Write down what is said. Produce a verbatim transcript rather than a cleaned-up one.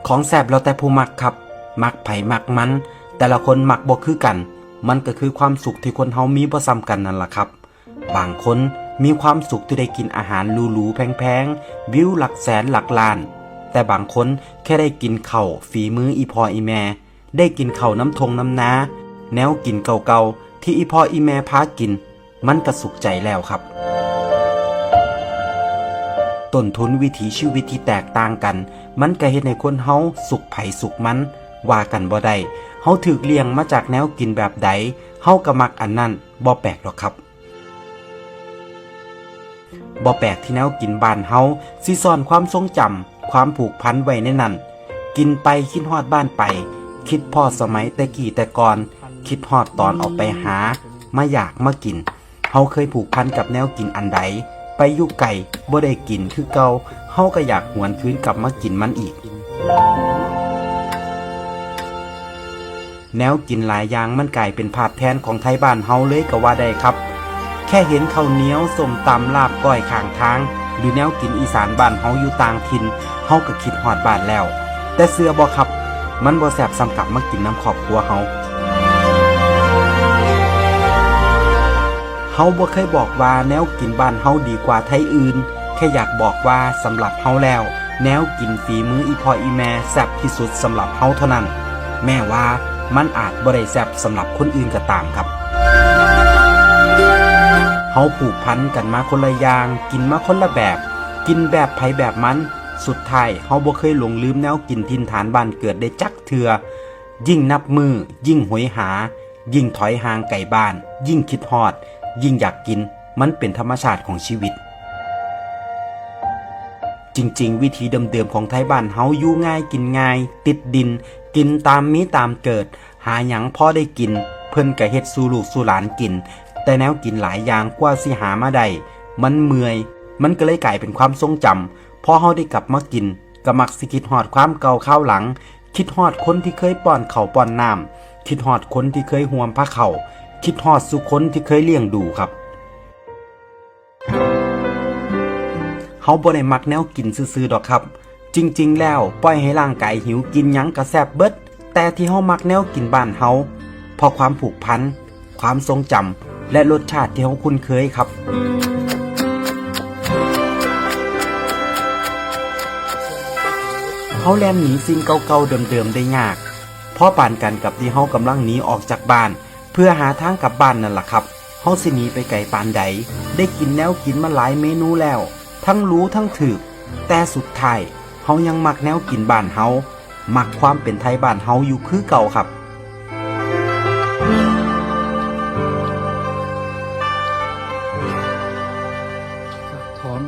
ของแซ่บแล้วแต่ผู้มักครับ มักไผมักมัน แต่ละคนมักบ่คือกัน มันก็คือความสุขที่คนเฮามีบ่ส่ำกันนั่นล่ะครับ บางคนมีความสุขที่ได้กินอาหารหรูๆแพงๆ วิวหลักแสนหลักล้าน แต่บางคนแค่ได้กินข้าวฝีมืออีพ่ออีแม่ ได้กินข้าวนำท่งนำนา แนวกินเก่าๆที่อีพ่ออีแม่พากิน มันก็สุขใจแล้วครับ ต้นทุนวิถีชีวิตที่แตกต่างกัน มันก็เฮ็ดให้คนเฮาสุขไผสุขมัน ว่ากันบ่ได้ เฮาถูกเลี้ยงมาจากแนวกินแบบใด เฮาก็มักอันนั้น บ่แปลกดอกครับ บ่แปลกที่แนวกินบ้านเฮาสิซ่อนความทรงจำ ความผูกพันไว้ในนั้น กินไปคิดฮอดบ้านไป คิดพ้อสมัยแต่กี้แต่ก่อน คิดฮอดตอนออกไปหา มาอยากมากิน เฮาเคยผูกพันกับแนวกินอันใด ไปอยู่ไกลบ่ได้กินคือเก่า เฮาก็อยากหวนคืนกลับมากินมันอีก แนวกินหลายอย่างมันกลายเป็นภาพแทนของไทบ้านเฮาเลยก็ว่าได้ครับ แค่เห็นข้าวเหนียว ส้มตำ ลาบก้อยข้างทาง หรือแนวกินอีสานบ้านเฮาอยู่ต่างถิ่น เฮาก็คิดฮอดบ้านแล้ว แต่เชื่อบ่ครับ มันบ่แซ่บส่ำกลับมากินนำครอบครัวเฮา เฮาบ่เคยบอกว่าแนวกินบ้านเฮาดีกว่าไทอื่น แค่อยากบอกว่าสำหรับเฮาแล้ว แนวกินฝีมืออีพ่ออีแม่แซ่บที่สุดสำหรับเฮาเท่านั้น แม้ว่ามันอาจบ่ได้แซ่บสำหรับคนอื่นก็ตามครับ เฮาผูกพันกันมาคนละอย่าง กินมาคนละแบบ กินแบบไผแบบมัน สุดท้ายเฮาบ่เคยหลงลืมแนวกินถิ่นฐานบ้านเกิดได้จักเทื่อ ยิ่งนับมื้อ ยิ่งโหยหา ยิ่งถอยห่างไกลบ้าน ยิ่งคิดฮอด ยิ่งอยากกิน มันเป็นธรรมชาติของชีวิต จริงๆ วิถีเดิมๆของไทบ้านเฮาอยู่ง่ายกินง่าย ติดดิน กินตามมีตามเกิด หาหยังพอได้กิน เพิ่นก็เฮ็ดสู่ลูกสู่หลานกิน แต่แนวกินหลายอย่างกว่าสิหามาได้ มันเมื่อย มันก็เลยกลายเป็นความทรงจำ พอเฮาได้กลับมากิน ก็มักสิคิดฮอดความเก่าคราวหลัง คิดฮอดคนที่เคยป้อนข้าวป้อนน้ำ คิดฮอดคนที่เคยห่วมพาข้าว คิดฮอดซุคนที่เคยเลี้ยงดูครับ เฮาบ่ได้มักแนวกินซื่อๆดอกครับ จริงๆแล้วปล่อยให้ร่างกายหิวกินหยังก็แซ่บเบิด แต่ที่เฮามักแนวกินบ้านเฮา เพราะความผูกพัน ความทรงจำ และรสชาติที่เฮาคุ้นเคยครับ เฮาแล่นหนีสิ่งเก่าๆเดิมๆได้ยาก พอปานกันกับที่เฮากำลังหนีออกจากบ้าน เพื่อหาทางกลับบ้านนั่นล่ะครับ เฮาสิหนีไปไกลปานใด ได้กินแนวกินมาหลายเมนูแล้ว ทั้งหรูทั้งถูก แต่สุดท้ายเฮายังมักแนวกินบ้านเฮา มักความเป็นไทบ้านเฮาอยู่คือเก่าครับ พร้อม